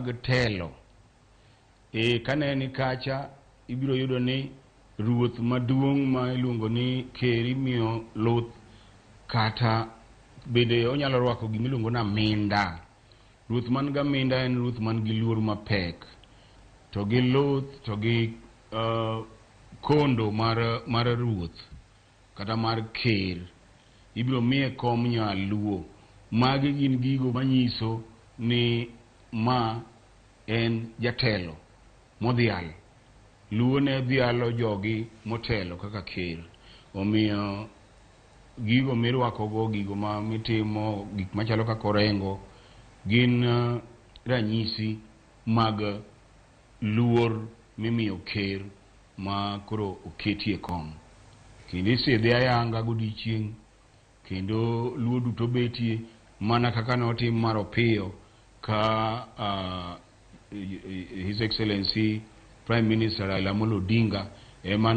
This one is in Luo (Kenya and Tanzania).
mag telo. E kane ni kacha ibiro yudo ni ruoth maduong' ma iluongo ni ker imiyo luth kata bende onyalo rwako gima iluongo ni aminda. Ruoth man gi aminda en ruoth man gi luor mapek. To gi luth to gi kondo mar ruoth kata mar ker ibiro miye kom nyaluo. Magi gin gigo manyiso ni ma en jatelo modhial. Luo ne dhialo jogi motelo kaka ker. Omiyo gigo mirwakogo, gigo ma mitimo, gik machalo kaka orengo gin ranyisi mag luor mimiyo ker ma koro oketie kom. Kendo isidhe ayanga godiochieng' kendo luo duto betie mana kaka notim mar Opiyo ka His Excellency Prime Minister Raila Amolo Odinga ema